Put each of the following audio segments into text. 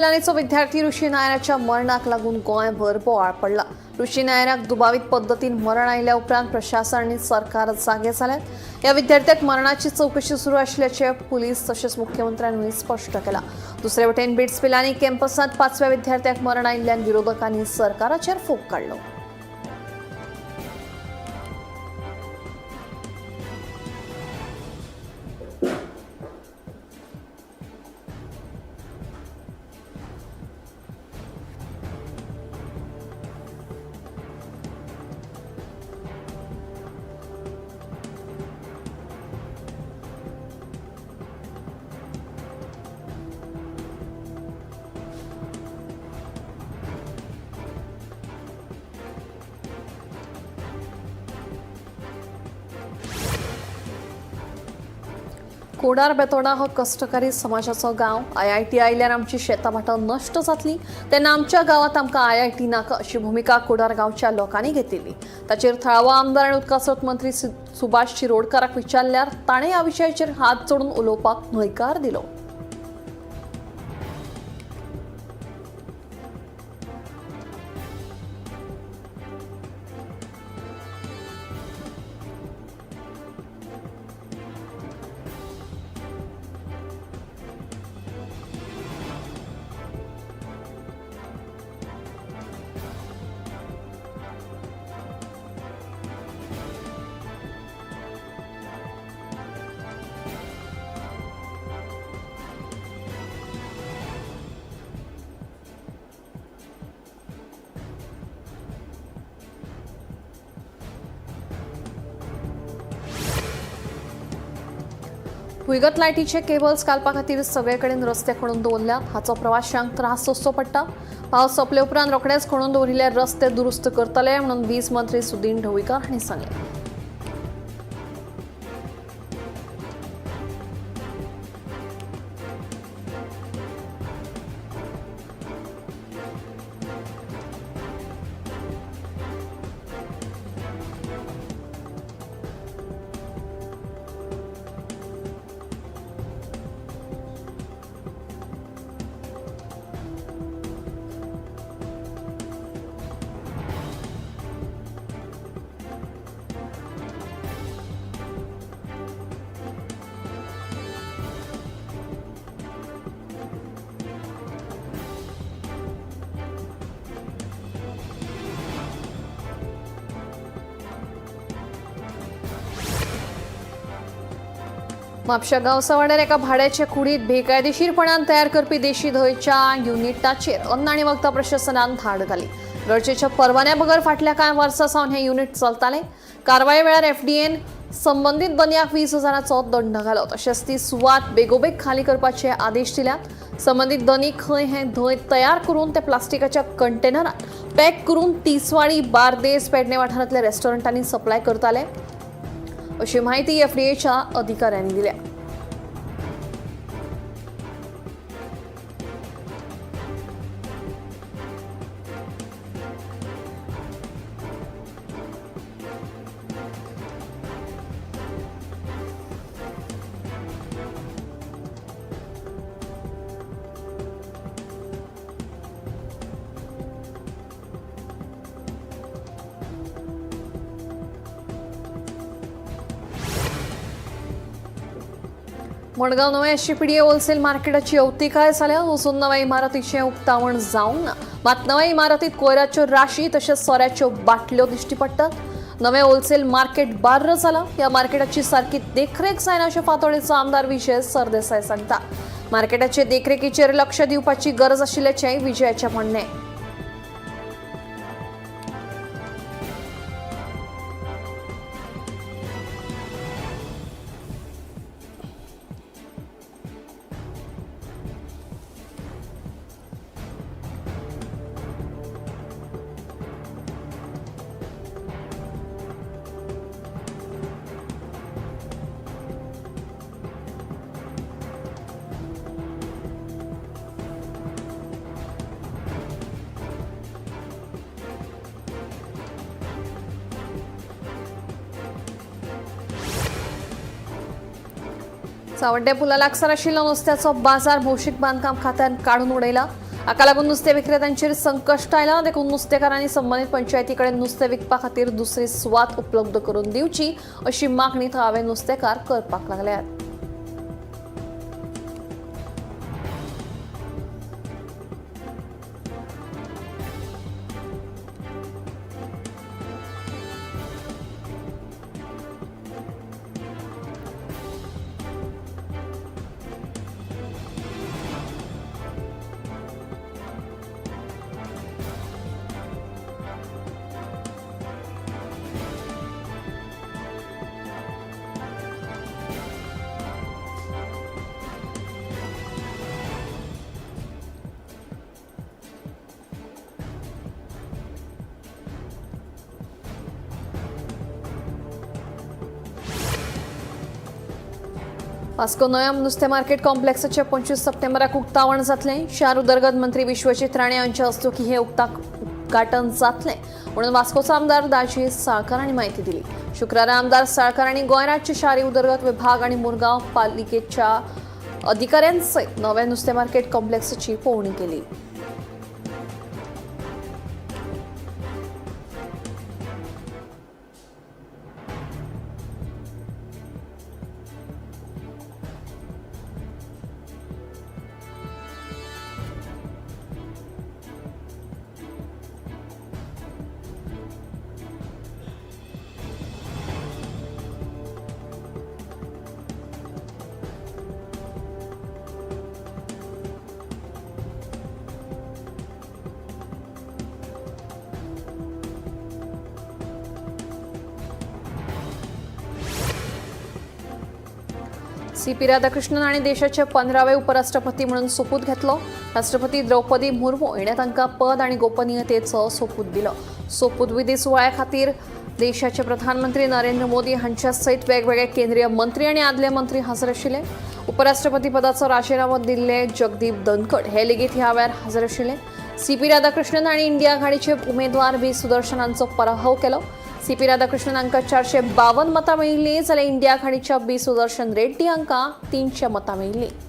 पिलानीचो विद्यार्थी ऋषी नायराच्या मरणाक लागून गोंयभर बोवाळ पडला. ऋषी नायराक दुबावीत पद्दतीन मरण आयल्या उपरांत प्रशासन आनी सरकार जागे जाल्यात. ह्या विद्यार्थ्याक मरणाची चवकशी सुरू आशिल्ल्याचें पुलीस तशेंच मुख्यमंत्र्यांनी स्पश्ट केलां. दुसरे वटेन बिट्स पिलानी कॅम्पसांत पांचव्या विद्यार्थ्याक मरण आयिल्ल्यान विरोधकांनी सरकाराचेर फोग काडलो. कोडार बेतोडा हो कश्टकारी समाजाचो गांव. आयआयटी आयल्यार आमची शेतां भाटां नश्ट जातली, तेन्ना आमच्या गांवांत आमकां आयआयटी नाका अशी भुमिका कोडार गांवच्या लोकांनी घेतिल्ली. ताचेर थळावो आमदार आनी उदकास्रोत मंत्री सुभाष शिरोडकाराक विचारल्यार ताणें ह्या विशयाचेर हात जोडून उलोवपाक न्हयकार दिलो. भुंयगत लायटीचे केबल्स घालपा खातीर सगळे कडेन रस्ते खणून दवरल्यात. हाचो प्रवाशांक त्रास सोंसचो पडटा. पावस सोंपले उपरांत रोखडेच खणून दवरिल्ले रस्ते दुरुस्त करतले म्हणून वीज मंत्री सुदीन ढवळीकार हांणी सांगलें. म्हापशा गांवसावाड्यार एका भाड्याच्या कुडीत बेकायदेशीरपणान तयार करपी देशी धंयच्या युनिटाचेर अन्न आनी वखदां प्रशासनान धाड घाली. गरजेच्या परवान्या बगर फाटल्या कांय वर्सां सावन हें युनिट चलतालें. कारवाये वेळार एफडीएन संबंदीत बन्याक 20,000चो दंड घालो. तशेंच ती सुवात बेगोबेग खाली करपाचे आदेश दिल्यात. संबंदीत दनी खंय हें धंय तयार करून ते प्लास्टिकाच्या कंटेनरात पॅक करून तिसवाडी, बार्देस, पेडणे वाठारांतल्या रेस्टॉरंटांनी सप्लाय करताले अशी माहिती एफडीएच्या अधिकाऱ्यांनी दिल्या. मडगांव नव्या एसजीपीडीए होलसेल मार्केटाची अवतिकाय जाल्या. अजून नव्या इमारतीचें उक्तावण जावंक ना. मात नव्या इमारतीत कोयराच्यो राशी तशेंच सोऱ्याच्यो बाटल्यो दिश्टी पडटात. नवें होलसेल मार्केट बार्र जालां. ह्या मार्केटाची सारकी देखरेख जायना अशें फातोडेचो आमदार विजय सरदेसाय सांगता. मार्केटाचे देखरेखीचेर लक्ष दिवपाची गरज आशिल्ल्याचेंय विजयाचें म्हणणें. चावड्डे पुला लागसार आशिल्लो नुस्त्याचो बाजार भौशीक बांदकाम खात्यान काडून उडयला. हाका लागून नुस्तें विक्रेत्यांचेर संकश्ट आयलां. देखून नुस्तेकारांनी संबंदीत पंचायती कडेन नुस्तें विकपा खातीर दुसरी सुवात उपलब्ध करून दिवची अशी मागणी थळावे नुस्तेकार करपाक लागल्यात. वास्को नव्या नुस्तें मार्केट कॉम्प्लेक्साचें 25 सप्टेंबराक उक्तावण जातलें. शार उदरगत मंत्री विश्वजीत राणे हांच्या हस्तुकीं हें उद्घाटन जातलें म्हणून वास्कोचो आमदार दाजी साळकार हांणी म्हायती दिली. शुक्रारा आमदार साळकार हांणी गोंय राज्य शारी उदरगत विभाग आनी मुरगांव पालिकेच्या अधिकाऱ्यांसयत नव्या नुस्तें मार्केट कॉम्प्लेक्साची पळोवणी केली. सी.पी. राधाकृष्णन हांणी देशाचे 15वे उपराष्ट्रपती म्हणून सोपूत घेतलो. राष्ट्रपती द्रौपदी मुर्मू हिणें तांकां पद आनी गोपनीयतेचो सोपूत दिलो. सोपूतविधी सुवाळ्या खातीर देशाचे प्रधानमंत्री नरेंद्र मोदी हांच्या सयत वेगवेगळे केंद्रीय मंत्री आनी आदले मंत्री हजर आशिल्ले. उपराष्ट्रपती पदाचो राजिनामो दिल्ले जगदीप धनखड हे लेगीत ह्या वेळार हजर आशिल्ले. सी.पी. राधाकृष्णन हांणी इंडिया आघाडीचे उमेदवार बी सुदर्शन हांचो पराभव केलो. सी.पी. राधाकृष्णन हांकां 452 मतां मेळिल्लीं, जाल्यार इंडिया आघाडीच्या बी सुदर्शन रेड्डी हांकां 300 मतां मेळिल्लीं.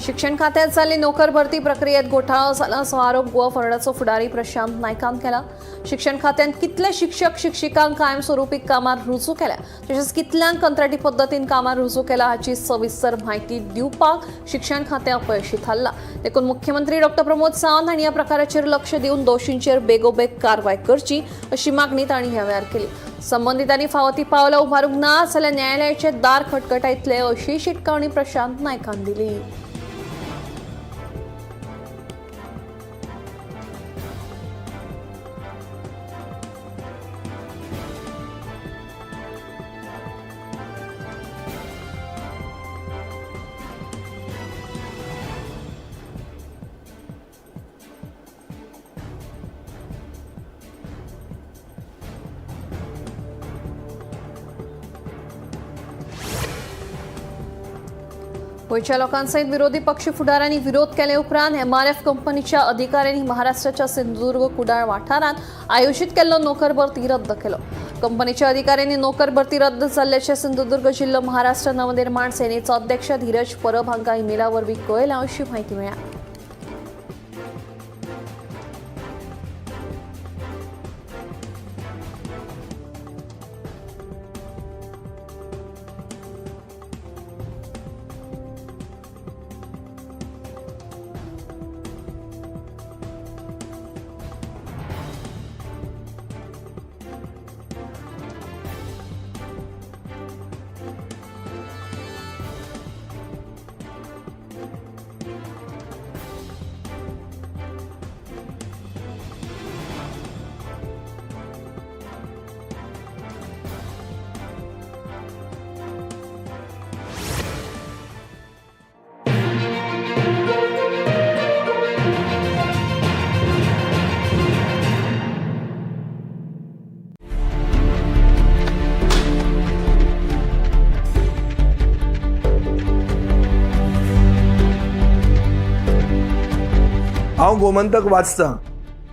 शिक्षण खात्यात जाल्ली नोकर भरती प्रक्रियेत घोटाळो जाला असो आरोप गोवा फॉरवर्डाचो फुडारी प्रशांत नायकान केला. शिक्षण खात्यान कितले शिक्षक शिक्षिकांक कायमस्वरूपी कामार रुजू केल्या तशेंच कितल्यांक कंत्राटी पद्दतीन कामार रुजू केला हाची सविस्तर म्हायती दिवपाक शिक्षण खातें अपयशी थारला. देखून मुख्यमंत्री डॉ प्रमोद सावंत हांणी ह्या प्रकाराचेर लक्ष दिवन दोशींचेर बेगोबेग कारवाय करची अशी मागणी तांणी ह्या वेळार केली. संबंदितांनी फावो ती पावलां उबारूंक ना जाल्यार न्यायालयाचे दार खटखटायतले अशी शिटकावणी प्रशांत नायकान दिली. गोंयच्या लोकांसयत विरोधी पक्ष फुडाऱ्यांनी विरोध केले उपरांत एमआरएफ कंपनीच्या अधिकाऱ्यांनी महाराष्ट्राच्या सिंधुदुर्ग कुडाळ वाठारांत आयोजीत केल्लो नोकर भरती रद्द केलो. कंपनीच्या अधिकाऱ्यांनी नोकर भरती रद्द जाल्ल्याचें सिंधुदुर्ग जिल्लो महाराष्ट्र नवनिर्माण सेनेचो अध्यक्ष धीरज परब हांकां इमेला वरवीं कळयलां अशी म्हायती मेळ्ळ्या. हांव गोमंतक वाचतां.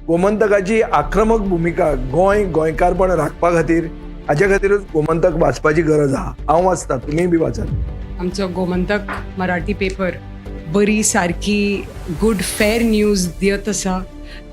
गोमंतकाची आक्रमक भुमिका गोंय गोंयकारपण राखपा खातीर, हाजे खातीरूच गोमंतक वाचपाची गरज आहा. हांव वाचतां, तुमीय बी वाचात. आमचो गोमंतक मराठी पेपर बरी सारकी गुड फेर न्यूज दियत आसा,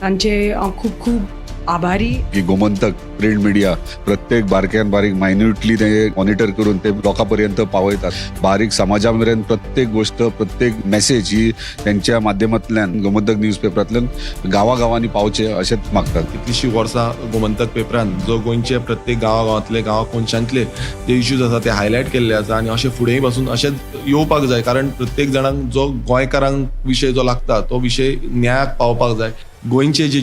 तांचे हांव खूब खूब आभारी. की गोमंतक प्रिंट मिडिया प्रत्येक बारक्यान बारीक मायन्युटली ते मॉनिटर करून ते लोकां पर्यंत पावयतात. बारीक समाजा मेरेन प्रत्येक गोष्ट, प्रत्येक मेसेज ही त्यांच्या माध्यमांतल्यान गोमंतक न्यूज पेपरांतल्यान गांवागांवांनी पावचे अशेंच मागतात. कितलीशीं वर्सां गोमंतक पेपरान जो गोंयचे प्रत्येक गांवागांवांतले, गांवा कोनशांतले जे इश्यूज आसा ते हायलायट केल्ले आसा आनी अशें फुडेंय पासून अशेंच येवपाक जाय, कारण प्रत्येक जाणांक जो गोंयकारांक विशय जो लागता तो विशय न्यायाक पावपाक जाय. गोंयचे जे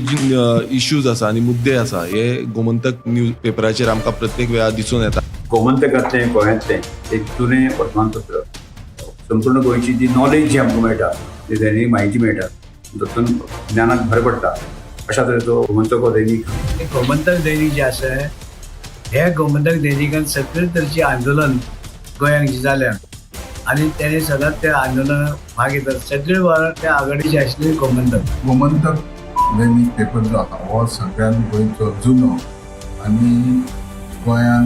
इश्यूज आसा आनी मुद्दे आसा हे गोमंतक न्यूज पेपराचेर आमकां प्रत्येक वेळार दिसून येता. गोमंतकांतलें गोंयांतलें एक जुनें वर्तमानपत्र, संपूर्ण गोंयची जी नॉलेज जी आमकां मेळटा, जी दैनीक म्हायती मेळटा, तातूंत ज्ञानाक भर पडटा. अशा तरेचो गोमंतक हो दैनीक. गोमंतक दैनीक जें आसा, हे गोमंतक दैनिकान सगळे तरेचें आंदोलन गोंयांत जें जाल्या आनी तेणे सदांच त्या आंदोलनात भाग घेतात. सगळे वावर त्या आघाडीचे आशिल्ले गोमंतक. गोमंतक दैनीक पेपर जो आसा हो सगळ्यान गोंयचो जुनो आनी गोंयान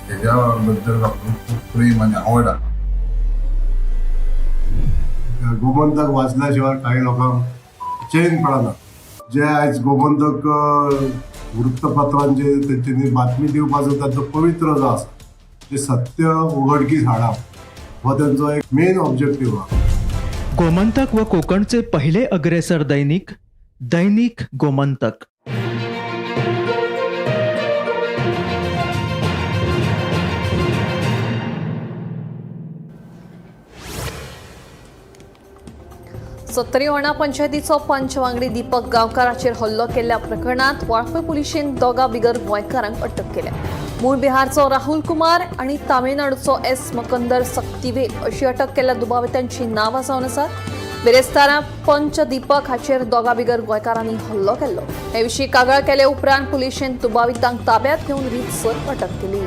हेज्या बद्दल लोकांक खूब प्रेम आनी आवड आसा. गोमंतक वाचल्या शिवाय काही लोकांक चेन पडना. जे आयज गोमंतक वृत्तपत्रांचे तेंच्यांनी बातमी दिवपाचो तांचो पवित्र जो आसा, ते सत्य उघडकीस हाडप हो तेंचो एक मेन ऑब्जेक्टीव आहा. गोमंतक व कोकणचे पहिले अग्रेसर दैनिक, दैनिक गोमंतक. सत्तरी वणा पंचायतीचो पंच वांगडी दीपक गांवकाराचेर हल्लो केल्ल्या प्रकरणांत वाळपय पुलिशेन दोगा बिगर गोंयकारांक अटक केल्या. मूळ बिहारचो राहुल कुमार आनी तामिळनाडूचो एस मकंदर सक्तिवेल अशी अटक केल्ल्या दुबावितांची नांवां जावन आसात. बिरेस्तारा पंच दीपक हाचेर दोगा बिगर गोंयकारांनी हल्लो केल्लो. हे विशीं कागाळ केले उपरांत पुलिशेन दुबावितांक ताब्यांत घेवन रितसर अटक केली.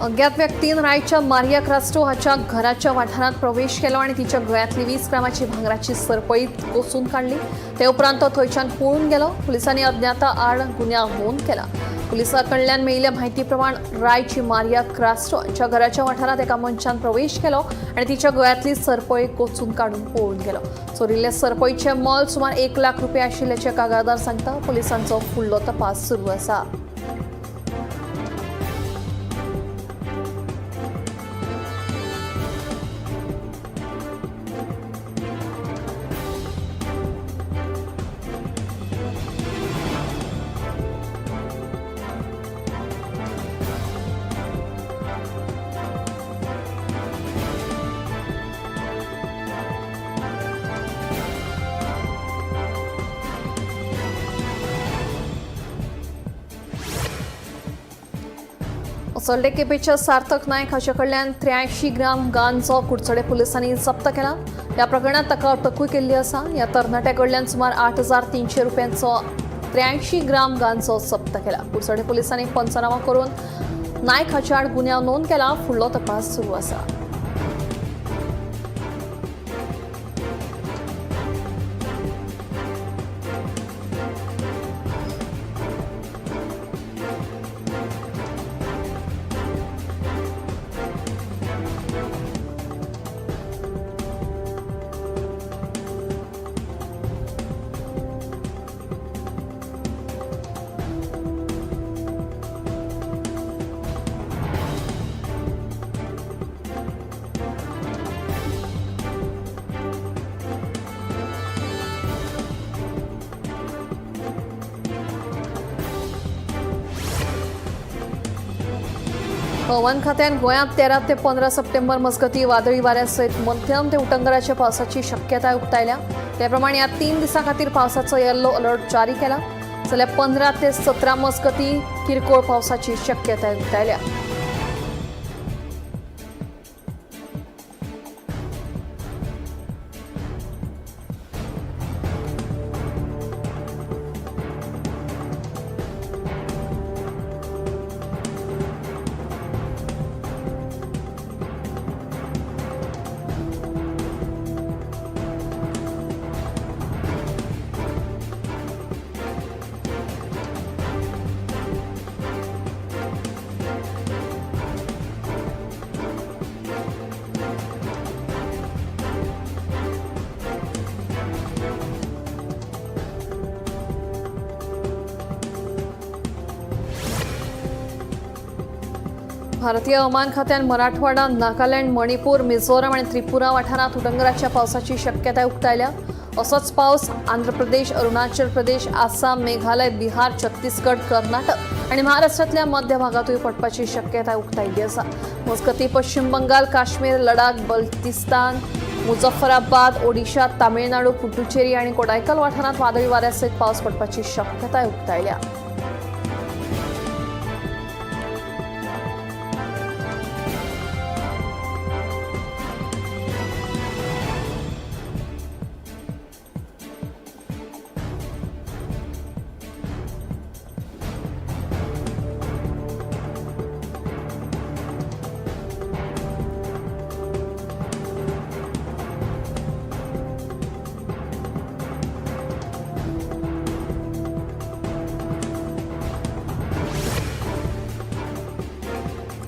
अज्ञात व्यक्तीन रायच्या मारिया क्रास्टो हाच्या घराच्या वाठारांत प्रवेश केलो आनी तिच्या गळ्यांतली 20 ग्रामाची भांगराची सरपळी कोसून काडली. ते उपरांत तो थंयच्यान पळून गेलो. पुलिसांनी अज्ञाता आड गुन्यांव नोंद केला. पुलिसां कडल्यान मेळिल्ल्या म्हायती प्रमाण रायची मारिया क्रास्टो हाच्या घराच्या वाठारांत एका मनशान प्रवेश केलो आनी तिच्या गळ्यांतली सरपळी कोचून काडून पळून गेलो. चोरिल्ले सरपळीचें मोल सुमार 1 लाख रुपया आशिल्ल्याचें कागाळदार सांगता. पुलिसांचो फुडलो तपास सुरू आसा. असोल्डे केपेच्या सार्थक नायक हाचे कडल्यान 83 ग्राम गांजो कुडचडे पुलिसांनी जप्त केला. ह्या प्रकरणांत ताका अटकूय केल्ली आसा. ह्या तरणाट्या कडल्यान सुमार 8,300 रुपयांचो 83 ग्राम गांजो जप्त केला. कुडचडे पुलिसांनी पंचनामा करून नायक हाचे आड गुन्यांव नोंद केला. फुडलो तपास सुरू आसा. हवामान खात्यान गोंयांत 13 ते 15 सप्टेंबर मजगतीं वादळी वाऱ्या सयत मध्यम ते उटंगराच्या पावसाची शक्यताय उक्तायल्या. त्याप्रमाणे ह्या 3 दिसां खातीर पावसाचो येल्लो अलर्ट जारी केला. जाल्यार 15 ते 17 मजगतीं किरकोळ पावसाची शक्यताय उक्तायल्या. भारतीय हवामान खात्यान मराठवाडा, नागालँड, मणिपूर, मिझोरम आणि त्रिपुरा वाठारात उटंगराच्या पावसाची शक्यताय उक्तायल्या. असोच पावस आंध्र प्रदेश, अरुणाचल प्रदेश, आसाम, मेघालय, बिहार, छत्तीसगड, कर्नाटक आणि महाराष्ट्रातल्या मध्य भागातूय पडपाची शक्यताय उक्तायल्ली आसा. मजगतीं पश्चिम बंगाल, काश्मीर, लडाख, बल्तिस्तान, मुझफ्फराबाद, ओडिशा, तामिळनाडू, पुडुचेरी आणि कोडायकल वाठारात वादळी वाऱ्यासयत पावस पडपाची शक्यताय उक्तायल्या.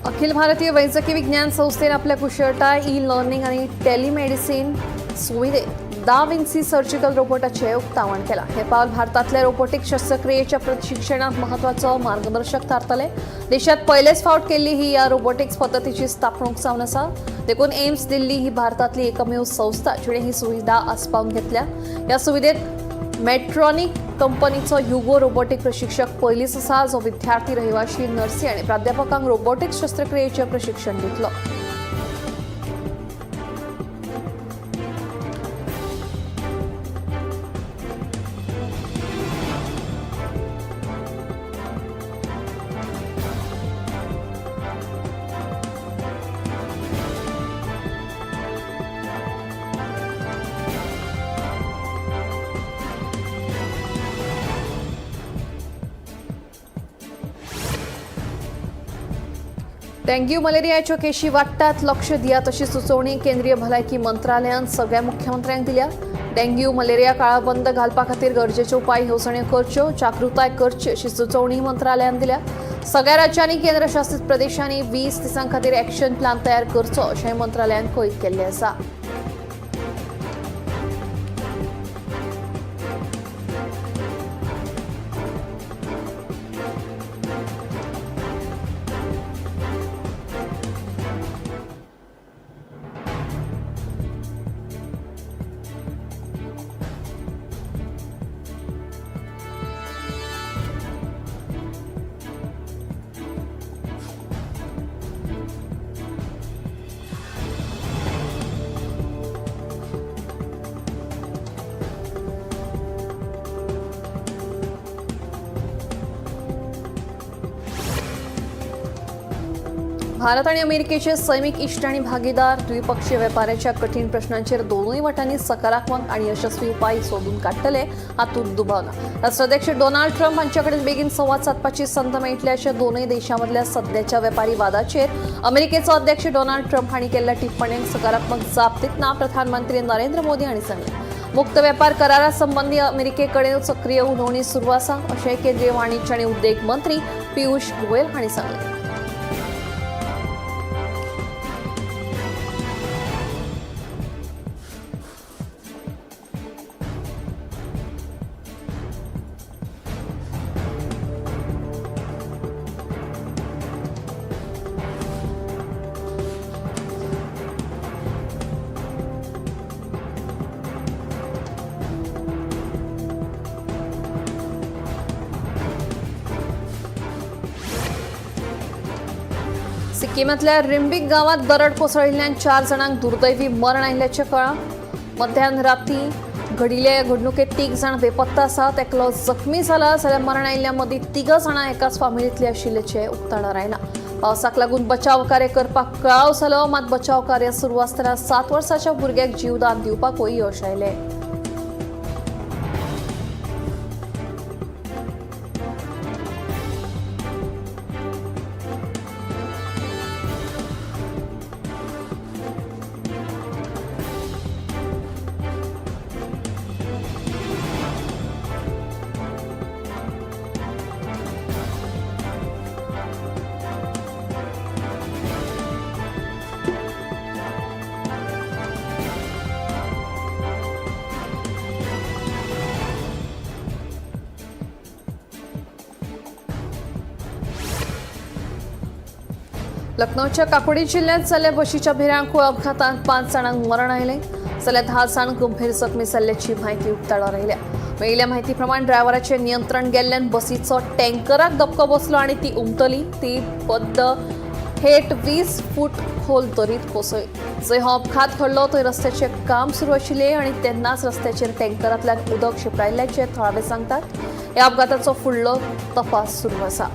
अखिल भारतीय वैद्यकीय विज्ञान संस्थेन आपल्या कुशळटाय, ई लर्निंग आणि टेलिमेडिसिन सुविधेत दा विन्सी सर्जिकल रोबोटाचे उक्तावण केला. हे पावल भारतातल्या रोबोटिक शस्त्रक्रियेच्या प्रशिक्षणात महत्वाचो मार्गदर्शक थारतले. देशात पयलेच फावट केल्ली ही या रोबोटिक्स पद्दतीची स्थापणूक जावन आसा. देखून एम्स दिल्ली ही भारतातली एकमेव संस्था जिणे ही सुविधा आस्पावन घेतल्या. या सुविधेत मेट्रॉनिक कंपनीचो युगो रोबोटिक प्रशिक्षक पयलींच आसा, जो विद्यार्थी, रहिवाशी, नर्सी आणि प्राध्यापकांक रोबोटिक शस्त्रक्रियेचे प्रशिक्षण दितलो. डेंग्यू मलेरियाच्यो केशी वाडटात, लक्ष दियात अशी सुचोवणी केंद्रीय भलायकी मंत्रालयान सगळ्या मुख्यमंत्र्यांक दिल्या. डेंग्यू मलेरिया काळाबंद घालपा खातीर गरजेच्यो उपाय येवजण्यो करच्यो, जागृताय करची अशी सुचोवणी मंत्रालयान दिल्या. सगळ्या राज्यांनी, केंद्रशासित प्रदेशांनी 20 दिसां खातीर एक्शन प्लान तयार करचो अशें मंत्रालयान कळीत केल्लें आसा. भारत आणि अमेरिकेचे सैनिक इश्ट आणि भागीदार द्विपक्षीय वेपाराच्या कठीण प्रश्नांचेर दोनूय वटांनी सकारात्मक आणि यशस्वी उपाय सोदून काडटले हातूंत दुबाव ना. राष्ट्राध्यक्ष डोनाल्ड ट्रम्प हांच्याकडेन बेगीन संवाद सादपाची संद मेळटली अशें दोनूय देशांमदल्या सध्याच्या वेपारी वादाचेर अमेरिकेचो अध्यक्ष डोनाल्ड ट्रम्प हांणी केल्ल्या टिप्पणींक सकारात्मक जाप दितना प्रधानमंत्री नरेंद्र मोदी हांणी सांगलें. मुक्त वेपार करारा संबंधी अमेरिकेकडेन सक्रीय उलोवणी सुरू आसा अशें केंद्रीय वाणिज्य आनी उद्देग मंत्री पियुष गोयल हांणी सांगलें. सिक्कीमांतल्या रिम्बिक गांवांत दरड कोसळिल्ल्यान 4 जाणांक दुर्दैवी मरण आयिल्ल्याचें कळ्ळां. मध्यान राती घडिल्ल्या ह्या घडणुकेंत 3 जाण बेपत्ता आसात. एकलो जखमी जाला जाल्यार मरण आयिल्ल्या मदीं 3 जाणां एकाच फामिलींतली आशिल्ल्याचें उक्ताडार आयलां. पावसाक लागून बचाव कार्य करपाक कळाव जालो, मात बचाव कार्य सुरू आसतना 7 वर्साच्या भुरग्याक जीवदान दिवपाकूय यश आयलें. लखनौच्या काकोडी जिल्ह्यात जाल्ल्या बशीच्या भिरांकूळ अपघातांत 5 जाणांक मरण आयलें जाल्यार 10 जाण गंभीर जखमी जाल्ल्याची म्हायती उक्ताडार आयल्या. मेळिल्ल्या म्हायती प्रमाण ड्रायव्हराचें नियंत्रण गेल्ल्यान बसीचो टँकराक धपको बसलो आनी ती उमतली. ती बद्द थेट 20 फूट खोल दरीत कोसळ्ळी. जंय हो अपघात घडलो थंय रस्त्याचें काम सुरू आशिल्लें आनी तेन्नाच रस्त्याचेर टँकरांतल्यान उदक शिंपडायिल्ल्याचें थळावे सांगतात. ह्या अपघाताचो फुडलो तपास सुरू आसा.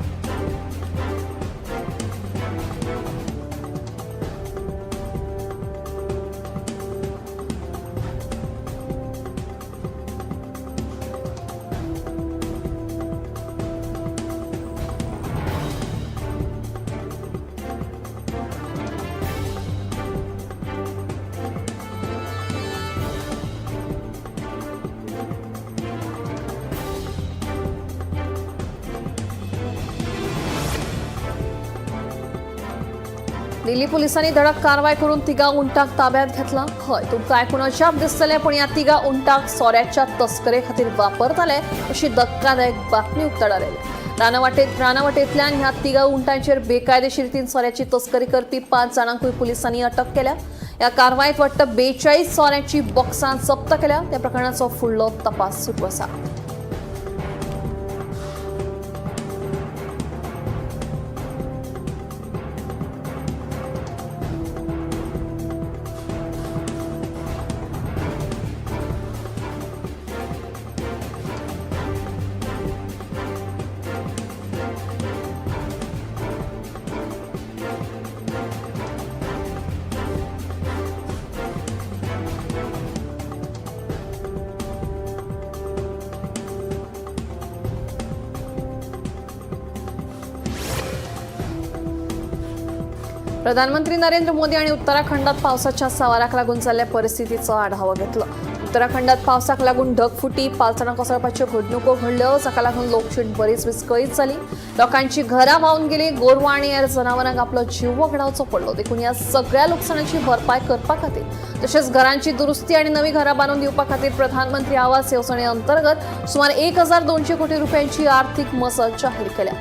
दिल्ली पोलिसांनी धडक कारवाय करून 3 उंटाक ताब्यात घेतला. हय, तुमकां आयकून अजाप दिसतलें, पूण ह्या 3 उंटाक सोऱ्याच्या तस्करे खातीर वापरताले अशी धक्कादायक बातमी उक्ताडार आयल्या. रानावाटेंतल्यान ह्या 3 उंटांचेर बेकायदेशीर रितीन सोऱ्याची तस्करी करपी 5 जाणांकूय पुलिसांनी अटक केल्या. ह्या कारवायेंत वट्ट 42 सोऱ्याची बॉक्सां जप्त केल्या. त्या प्रकरणाचो फुडलो तपास सुरू आसा. प्रधानमंत्री नरेंद्र मोदी आणि उत्तराखंडात पावसाच्या सवाराक लागून जाल्ल्या परिस्थितीचो आढावो घेतलो. उत्तराखंडात पावसाक लागून ढगफुटी, पालसणां कोसळपाच्यो घडणुको घडल्यो, जाका लागून लोकजीण बरीच विस्कळीत जाली. लोकांची घरां व्हांवन गेली, गोरवां आनी हेर जनावरांक आपलो जीव वगडावचो पडलो. देखून ह्या सगळ्या लुकसाणाची भरपाय करपा खातीर तशेंच घरांची दुरुस्ती आनी नवी घरां बांदून दिवपा खातीर प्रधानमंत्री आवास येवजणे अंतर्गत सुमार 1200 कोटी रुपयांची आर्थिक मजत जाहीर केल्या.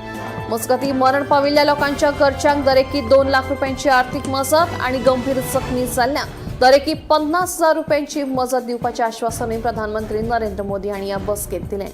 मजगती मरण पाविल्ल्या लोकांच्या घरच्यांक दरेकी 2 लाख रुपयांची आर्थिक मजत आणि गंभीर जखमी जाल्ल्यांक दरेकी 50,000 रुपयांची मजत दिवपाचें आश्वासनूय प्रधानमंत्री नरेंद्र मोदी हांणी ह्या बसकेंत दिलें.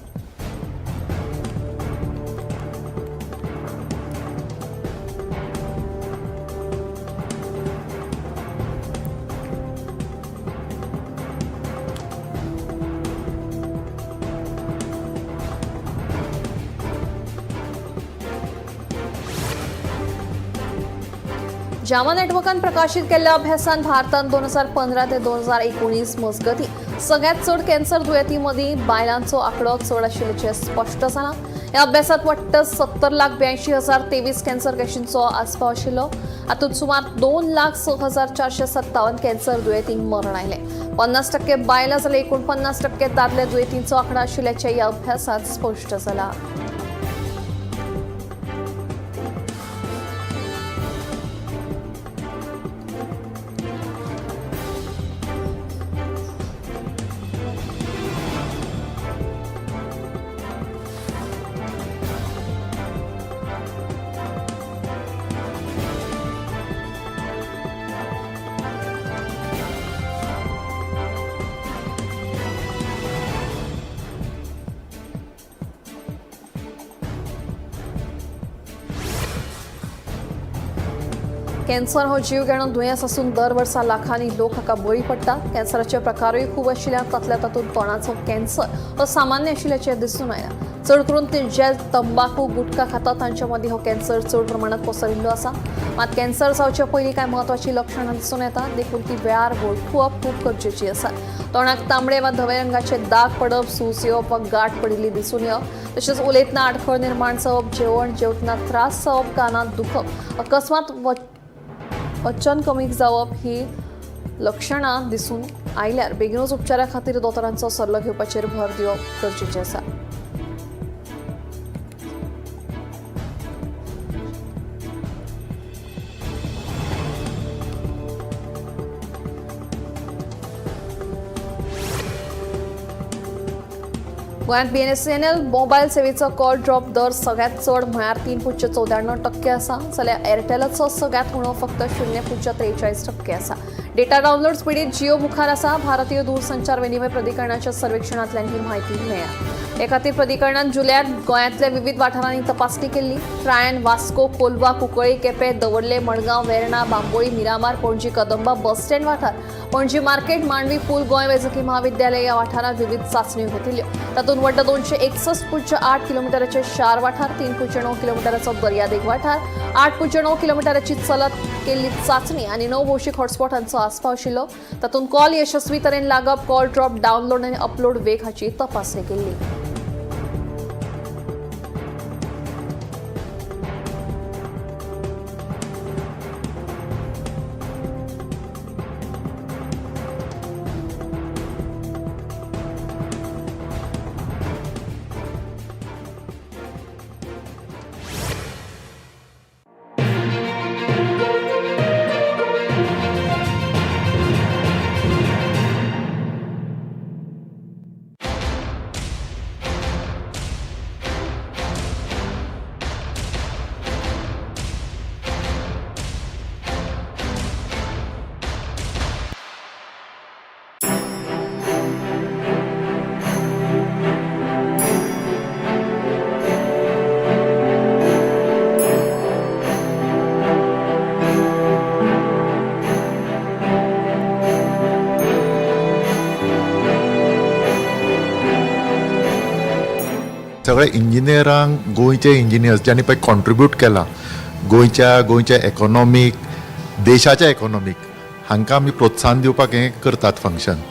जामा नेटवर्कान प्रकाशित केल्ल्या अभ्यासान भारतान 2015 ते 2019 मजगती सगळ्यात चड कॅन्सर दुयेंती मदीं बायलांचो आंकडो चड आशिल्ल्याचें स्पश्ट जालां. ह्या अभ्यासांत वट्ट 70,82,023 कॅन्सर केशींचो आस्पाव आशिल्लो. हातूंत सुमार 2,06,457 कॅन्सर दुयेंतींक मरण आयलें. 50% बायलां जाल्यार 49% दादले दुयेंतींचो आंकडो आशिल्ल्याचें ह्या अभ्यासांत स्पश्ट जालां. कॅन्सर हो जीव घेणो दुयेंस आसून दर वर्सा लाखांनी लोक हाका बळी पडटात. कॅन्सराचे प्रकारूय खूब आशिल्ल्यान तातल्या तातूंत तोंडाचो कॅन्सर हो सामान्य आशिल्ल्याचें दिसून आयलां. चड करून ते जे तंबाखू गुटखा खातात तांच्या मदीं हो कॅन्सर चड प्रमाणात पसरिल्लो आसा. मात कॅन्सर जावचे पयलीं कांय म्हत्वाचीं लक्षणां दिसून येतात, देखून ती वेळार वळखुवप खूब गरजेची आसा. तोंडाक तांबडे वा धवे रंगाचे दाग पडप, सूज येवप वा गांठ पडिल्ली दिसून येवप, तशेंच उलयतना आडखळ निर्माण जावप, जेवण जेवतना त्रास जावप, कानांत दुखप, अकस्मात वचन कमी जावप ही लक्षणां दिसून आयल्यार बेगीनूच उपचारा खातीर दोतोरांचो सल्लो घेवपाचेर भर दिवप गरजेचें आसा. गोंयांत बीएसएनएल मोबायल सेवेचो कॉल ड्रॉप दर सगळ्यांत चड म्हळ्यार 3.94% आसा, जाल्यार एअरटेलाचो सगळ्यांत उणो फक्त 0.43% आसा. डेटा डावनलोड स्पिडीत जिओ मुखार आसा. भारतीय दूरसंचार विनिमय प्राधिकरणाच्या सर्वेक्षणांतल्यान ही म्हायती मेळ्ळ्या. हे खातीर प्राधिकरणान जुलयात गोंयांतल्या विविध वाठारांनी तपासणी केल्ली. Rayan, Vasco, Colva, Cuncolim, Quepem, Davorlim, Madgaon, Verna, Bambolim, Miramar, Panaji Kadamba bus stand वाठार, पणजी मार्केट, मांडवी पूल, गोंय वैजकी महाविद्यालय ह्या वाठारांत विविध चांचण्यो घेतिल्ल्यो. तातूंत वट्ट 261.8 किलोमिटराचे शार वाठार, 3.9 किलोमिटराचो दर्यादेग वाठार, 8.9 किलोमिटराची चलत केल्ली चांचणी आनी 9 भौशीक हॉटस्पॉटांचो आस्पाव आशिल्लो. तातूंत कॉल यशस्वी तरेन लागप, कॉल ड्रॉप, डावनलोड आनी अपलोड वेग हाची तपासणी केल्ली. सगळे इंजिनियरांक, गोंयचे इंजिनियर्स ज्यांनी पळय कॉन्ट्रिब्यूट केला गोंयच्या इकॉनॉमीक, देशाच्या इकॉनॉमीक, हांकां आमी प्रोत्साहन दिवपाक हें करतात function.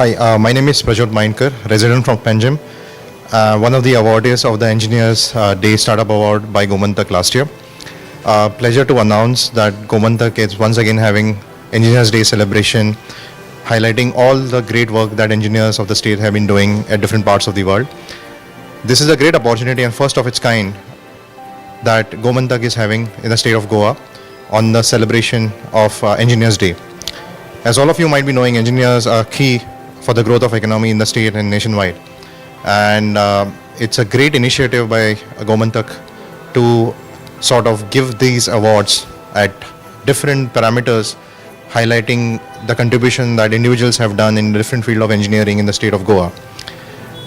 Hi, my name is Prajot Mainkar, resident from Panjim, one of the awardees of the Engineers Day Startup Award by Gomantak last year. Pleasure to announce that Gomantak is once again having Engineers Day celebration, highlighting all the great work that engineers of the state have been doing at different parts of the world. This is a great opportunity and first of its kind that Gomantak is having in the state of Goa on the celebration of Engineers Day. As all of you might be knowing, engineers are key for the growth of economy in the state and nationwide. And it's a great initiative by Gomantak to sort of give these awards at different parameters, highlighting the contribution that individuals have done in different field of engineering in the state of Goa.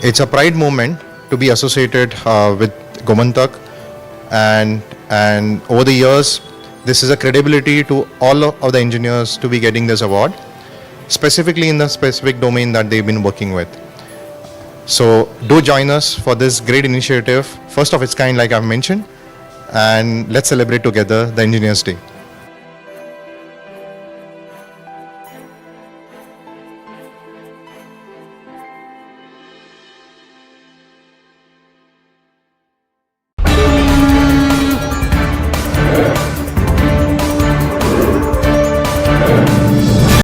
It's a pride moment to be associated with Gomantak, and over the years, this is a credibility to all of the engineers to be getting this award, specifically in the specific domain that they've been working with. So do join us for this great initiative, first of its kind like I've mentioned, and let's celebrate together the Engineers Day.